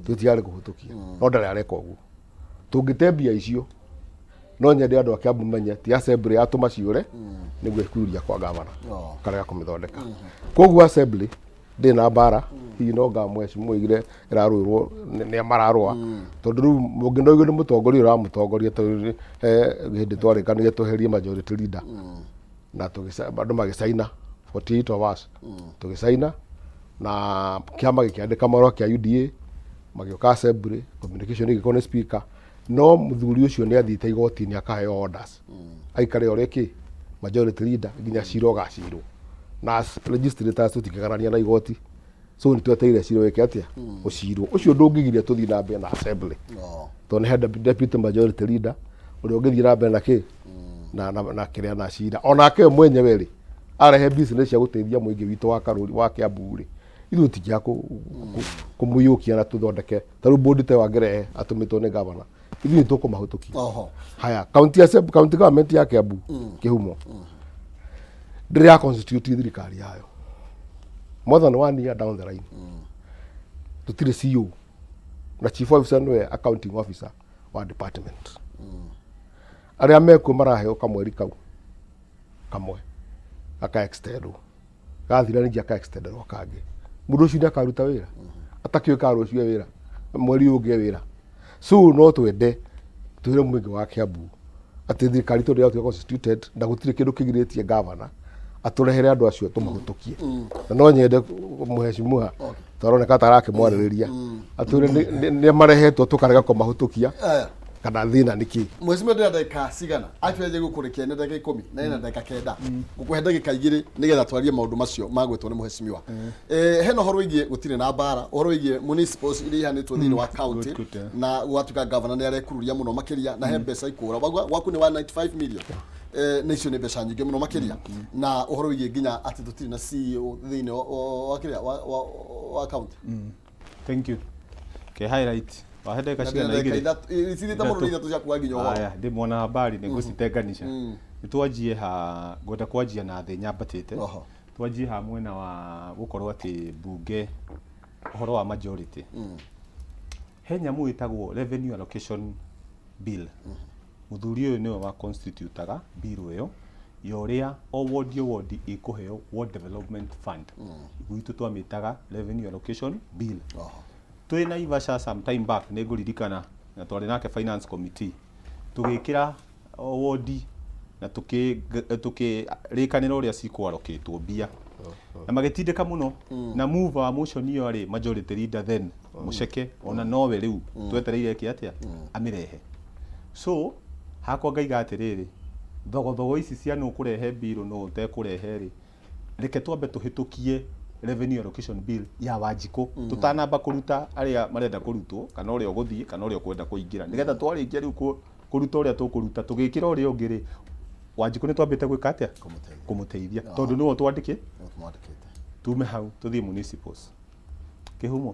Twĩtiarĩ kũhĩtũkia, no ndarĩ areka ũguo. Tũngĩte mbia icio, no nyende andũ a Kiambu menye ti assembly yatũma ciũre nĩguo ĩkururia kwa gavana karega kũmĩthondeka. Koguo assembly ndĩ na mbara hihi no ngamwecimũigire ĩrarũĩrwo nĩ mararũa, tondũ rĩu mũngĩnoigio nĩ mũtongoria ũramũtongoria, tondũ he hĩndĩ twarĩkanire tweherie majority leader na andũ magĩcaina, 48 of us tũgĩcaina na kĩama gĩkĩandĩka marũa kĩa UDA magĩũka assembly, communication ĩgĩkorwo nĩ speaker, no mũthuri ũcio nĩ athiĩte igoti-inĩ akaheo orders aikare ũrĩa kĩ majority leader nginya cira ũgacirwo, na as legislators tũtingĩgarania na igoti, so nĩ twetereire cira wĩke atĩa, ũcirwo. Ũcio ndũngĩgiria tũthiĩ na mbere na assembly tondũ nĩ he deputy majority leader ũrĩa ũngĩthiĩ na mbere na kĩ na kĩrĩa na cira. Onake we mwenyewe rĩ, arehe business cia gũteithia mũingĩ witũ wa Karũri wa Kiambu rĩ, ithuĩ tũtingĩaga kũmũiyũkia na tũthondeke. Ta rĩu board ta ĩyo angĩrehe atũmĩtwo nĩ gavana, ithuĩ nĩ tũkũmahũtũkia. Haya, county assembly, county government ya Kiambu, kĩhumo, ndĩrĩ ya constitute thirikari yayo more than one year down the line. Tũtirĩ CEO na chief officer nĩwe accounting officer wa department. Arĩa mekuo maraheo kamweri kau kamwe gaka extendwo, gathira ningĩ aka extenderwo kangĩ. Mũndũ ũcio nĩ akaruta wĩra atakĩũĩ kana rũciũ e wĩra, mweri ũyũ ũngĩ e wĩra. So no twende twĩre mũingĩ wa Kiambu atĩ thirikari itũ ndĩratuĩka constituted na gũtirĩ kĩndũ kĩgirĩtie gavana atũrehere andũ acio tũmahũtũkie. Na no nyende mũheshimiwa twaroneka ta arakĩmwarĩrĩria atwĩre nĩ marehetwo tũkarega kũmahũtũkia kana thĩna nĩ kĩ. Mheshimiwa, ndĩna ndagĩka cigana? Actually gũkũrĩkia nĩ ndagĩka 10 na ĩna ndagĩka 9. Ngũkũhe ndagĩka 2 nĩgetha twarie maũndũ macio magwĩtwo nĩ mheshimiwa. Hena ũhoro wĩgiĩ gũtirĩ na mbara, ũhoro wĩgiĩ municipals iria ihanĩtwo thĩinĩ wa county. Good, good, yeah. Na gwatuĩka governor nĩ arekururia mũno makĩria na he mbeca ikũra. Gwaku nĩ 195 million. Na icio nĩ mbeca nyingĩ mũno makĩria, na ũhoro wĩgiĩ nginya atĩ tũtirĩ na CEO thĩinĩ wa kĩrĩa wa county. Thank you. Ke highlight. Wahe ndagĩka Na cigana? ndĩna ndagĩka 2. Ithatũ, icithĩte mũno nĩ 3 cia kuga nginya ũhoro. Aya, ndĩ mwana habari nĩ ngũcitenganisha. Nĩ twanjie ha ngwenda kwanjia na thĩ nyambatĩte. Twanjie ha mwena wa gũkorwo atĩ mbunge ũhoro wa majority. He nyamũ ĩtagwo revenue allocation bill. Mũthuri ũyũ nĩwe wa constitutaga bill ĩyo ya ũrĩa o ward o ward ĩkũheo ward development fund. Gwitũ twamĩtaga revenue allocation bill. Twĩ Naivasha some time back nĩ ngũririkana na twarĩ nake finance committee tũgĩkĩra wodi na tũkĩrĩkanĩra ũrĩa cikwarokĩtwo mbia na magĩtindĩka mũno na mover wa motion ĩyo arĩ majority leader then Mũceke, ona nowe rĩu twetereire eke atĩa, amĩrehe. So hakwa ngaiga atĩrĩrĩ, thogothogo ici cia nũ ũkũrehe bill nũ ũtekũrehe rĩ, reke twambe tũhĩtũkie revenue allocation bill ya Wanjikũ tũtanamba kũruta arĩa marenda kũrutwo kana ũrĩa ũgũthiĩ kana ũrĩa ũkwenda kũingĩra, nĩgetha twarĩkia rĩu kũruta ũrĩa tũkũruta tũgĩkĩra ũrĩa ũngĩ rĩ, Wanjikũ nĩ twambĩte gwĩka atĩa, kũmũteithia tondũ nĩwe twandĩkĩ tume hau tũthiĩ municipals. Kĩhumo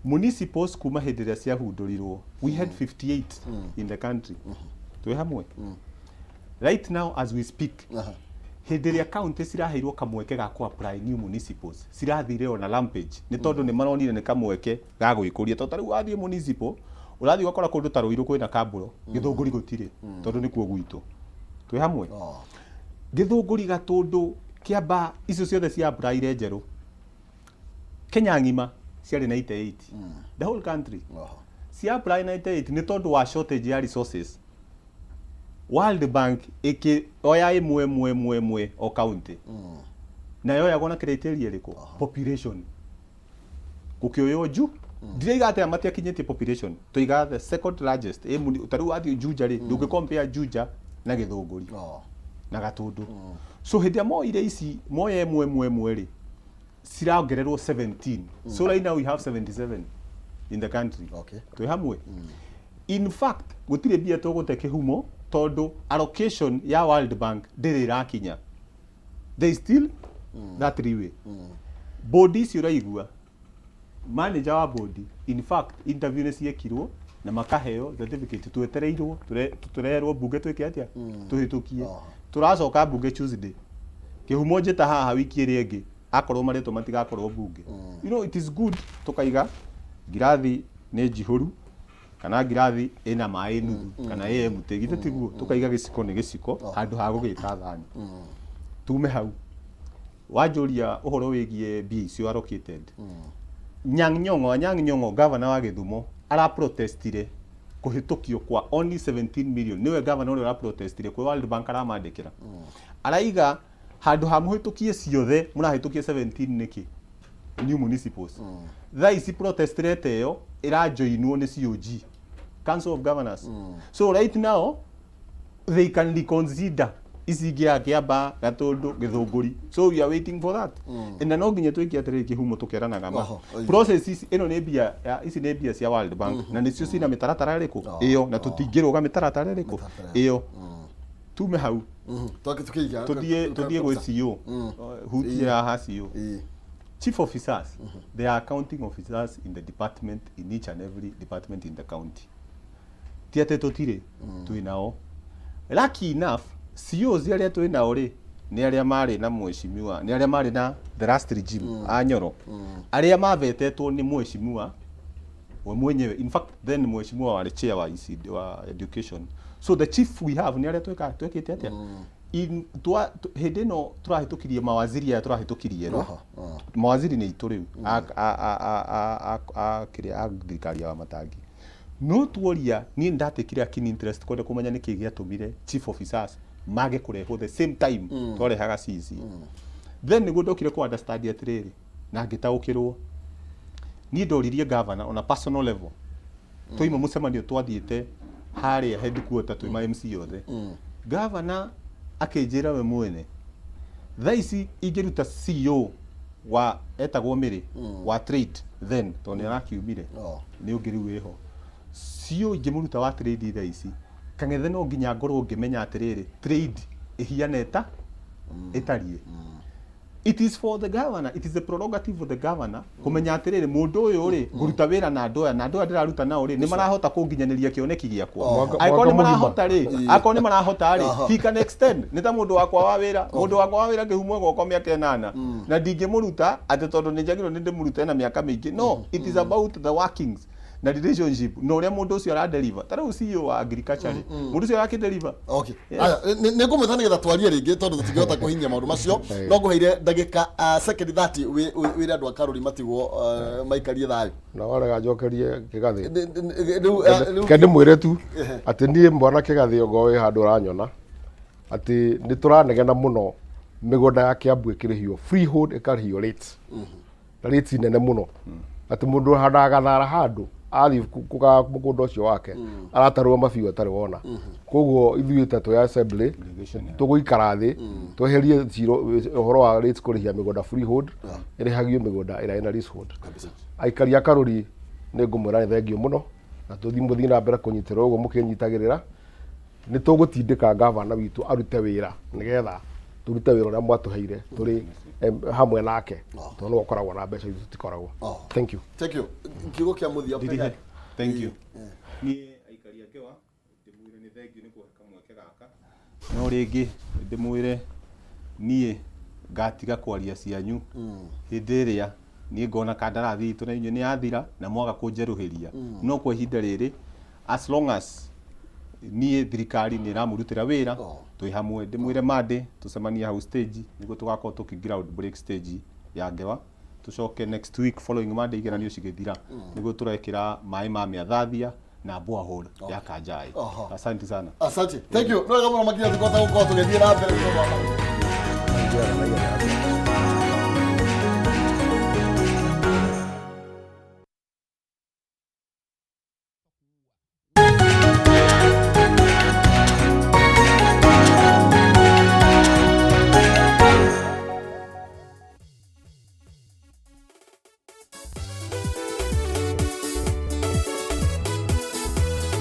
municipals kuma hĩndĩ ĩrĩa ciahundũrirwo, we had 58 in the country. Twĩ hamwe? Right now as we speak, hĩndĩ ĩrĩa county ciraheirwo kamweke ga ku apply new municipals, cirathire ona rampage nĩ tondũ nĩ maronire nĩ kamweke ga gwĩkũria, tondũ ta rĩu wathiĩ municipal ũrathiĩ ũgakora kũndũ ta Ruiru kwĩna Kambũro, Gĩthũngũri gũtirĩ tondũ nĩkuo gwitũ. Twĩ hamwe? Gĩthũngũri, Gatũndũ, Kĩamba, icio ciothe cia applyire njerũ. Kenya ng'ima ciarĩ 98, the whole country cia apply 98 nĩ tondũ wa shortage ya resources. World Bank ĩkĩoya ĩmwe ĩmwe ĩmwe ĩmwe o county na yoyagwo na criteria ĩrĩkũ? Population. Gũkĩoywo nju ndiraiga atĩ matiakinyĩtie population, tũiga the second largest ĩ ta rĩu wathiĩ Juja rĩ, ndũngĩ compare Juja na Gĩthũngũri na Gatũndũ. So hĩndĩ ĩrĩa moire ici, moya ĩmwe ĩmwe ĩmwe rĩ, cirongererwo 17. So right now we have 77 in the country. Twĩ hamwe? In fact gũtirĩ mbia tũgũte kĩhumo tondũ allocation ya World Bank ndĩrĩ ĩrakinya. There is still that leeway. Board icio ũraigua, manager wa board, in fact interview nĩ ciekirwo na makaheo certificate, twetereirwo tũreherwo mbunge twĩke atĩa? Tũhĩtũkie. Tũracoka mbunge Tuesday. Kĩhumo njĩta haha wiki ĩrĩa ĩngĩ akorwo marĩtwa matigakorwo mbunge. It is good tũkaiga ngirathi nĩ njihũru kana ngirathi ĩna maĩ nuthu kana ĩ empty, githĩ tiguo? Tũkaiga gĩciko nĩ gĩciko handũ ha gũgĩta thani. Tume hau, wanjũria ũhoro wĩgiĩ mbia icio allocated. Nyang' Nyong'o, Anyang' Nyong'o, governor wa Gĩthumo, araprotestire kũhĩtũkio kwa only 17 million. Nĩwe governor ũrĩa ũraprotestire kwĩ World Bank, aramandĩkĩra araiga handũ ha mũhĩtũkie ciothe mũrahĩtũkia 17 nĩkĩ, new municipals. Thaa ici protest rate ĩyo ĩrajoinwo nĩ COG, Council of Governors. So right now they can reconsider ici ingĩ ya Kĩamba, Gatũndũ, Gĩthũngũri. So we are waiting for that. Na no nginya twĩke atĩrĩrĩ kĩhumo, tũkeranaga ma. Oho, oi. Process ici, ĩno nĩ mbia ici nĩ mbia cia World Bank na nĩcio cina mĩtaratara ĩrĩkũ ĩyo, na tũtingĩrũga mĩtaratara ĩrĩkũ ĩyo. Tume hau. Tukĩiga Tũthiĩ gwĩ CEO. Hutie haha CEO. Chief officers, they are accounting officers in the department, in each and every department in the county. Ti atĩ tũtirĩ, twĩ nao. Lucky enough, CEOs arĩa twĩ nao rĩ, nĩ arĩa marĩ na mheshimiwa, nĩ arĩa marĩ na the last regime a Nyoro, arĩa mavetetwo nĩ mheshimiwa we mwenyewe. In fact then mheshimiwa warĩ chair wa ECD, wa education. So the chief we have nĩ arĩa twĩka twĩkĩte atĩa in twa hĩndĩ ĩno tũrahĩtũkirie mawaziri aya tũrahĩtũkirie erũ. Mawaziri nĩ itũ rĩu a kĩrĩa a thirikari ya Wamatangi. No tuoria niĩ nĩndatekire a keen interest kwenda kũmenya nĩkĩ gĩatũmire chief officers mage kũrehwo the same time twarehaga CEC. Then nĩguo ndokire kũ understand atĩrĩrĩ na ngĩtaũkĩrwo. Niĩ ndoririe governor on a personal level twaima mũcemanio twathiĩte harĩa headquarter twĩ ma MC othe. Governor akĩnjĩra we mwene thaa ici ingĩruta CEO wa etagwo Mĩrĩ wa trade then, tondũ nĩ arakiumire, nĩ ũngĩ rĩu wĩho. CEO ingĩmũruta wa trade thaa ici Kang'ethe, no nginya ngorwo ngĩmenya atĩrĩrĩ, trade ĩhiana ĩta ĩtariĩ. It is for the governor, it is the prerogative of the governor kũmenya atĩrĩrĩ, mũndũ ũyũ rĩ, ngũruta wĩra na andũ aya, na andũ aya ndĩraruta nao rĩ, nĩ marahota kũnginyanĩria kĩoneki gĩakwa. Angĩkorwo nĩ Mwaka mũgima. marahota rĩ, akorwo nĩ marahota rĩ, he can extend. Nĩ ta mũndũ wakwa wa wĩra, mũndũ wakwa wa wĩra kĩhumo gwakwa mĩaka 8 na ndingĩmũruta atĩ tondũ nĩ njagĩrĩirwo nĩ ndĩmũrute na mĩaka mĩingĩ. No it is about the workings. Na relationship na ũrĩa mũndũ ũcio aradeliver, ta rĩu CEO wa agriculture rĩ, mũndũ ũcio arakĩdeliver. Okay. Aya, nĩ ngũmwĩta nĩgetha twarie rĩngĩ tondũ tũtingĩhota kũhinyia maũndũ macio. No ngũheire ndagĩka second 30 wĩre andũ a Karũri matigwo maikarie thayũ. Na warega njokerie kĩgathĩ. Rĩu Ke ndĩmwĩre tu atĩ niĩ mwana kĩgathĩ ongo wĩ handũ ũranyona atĩ nĩ tũranegena mũno mĩgũnda ya Kiambu ĩkĩrĩhio freehold, ĩkarĩhio rates na rates nene mũno, atĩ mũndũ ũhandaga gathara handũ athiĩ kũgaya mũgũnda ũcio wake aratarwo mabiũ atarĩ wona. Koguo ithuĩ ta twĩ assembly tũgũikara thĩ tweherie ciro ũhoro wa rates kũrĩhia mĩgũnda freehold, ĩrĩhagio mĩgũnda ĩrĩa ĩna leasehold. Aikari a Karũri nĩ ngũmwĩra nĩ thengiũ mũno na tũthiĩ mũthiĩ na mbere kũnyitĩrĩra ũguo mũkĩnyitagĩrĩra. Nĩ tũgũtindĩka gavana witũ arute wĩra nĩgetha tũrute wĩra ũrĩa mwatũheire tũrĩ hamwe nake, tondũ nĩwe ũkoragwo na mbeca, ithuĩ tũtikoragwo. Thank you. Thank you. Kiugo kĩa mũthia. Ndirihie. Thank you. Niĩ aikari a Ngewa ndĩmwĩre nĩ thengiũ nĩ kũhe kamweke gaka, no rĩngĩ ndĩmwĩre niĩ ngatiga kwaria cianyu hĩndĩ ĩrĩa niĩ ngona kandarathi itũ na inyuĩ nĩ yathira na mwaga kũnjerũhĩria. No kwa ihinda rĩrĩ, as long as niĩ thirikari nĩ ĩramũrutĩra wĩra, twĩ hamwe. Ndĩmwĩre Monday tũcemanie hau stage nĩguo tũgakorwo tũkĩ ground break stage ya Ngewa. Tũcoke next week, following Monday, igeranio cigĩthira, nĩguo tũrekĩra maĩ ma mĩathathia na borehole ya Kanjai. Asante sana. Asante. Thank you. No wega mũno makĩria tũkũhota gũkorwo tũgĩthiĩ na mbere tondũ wa mahinda.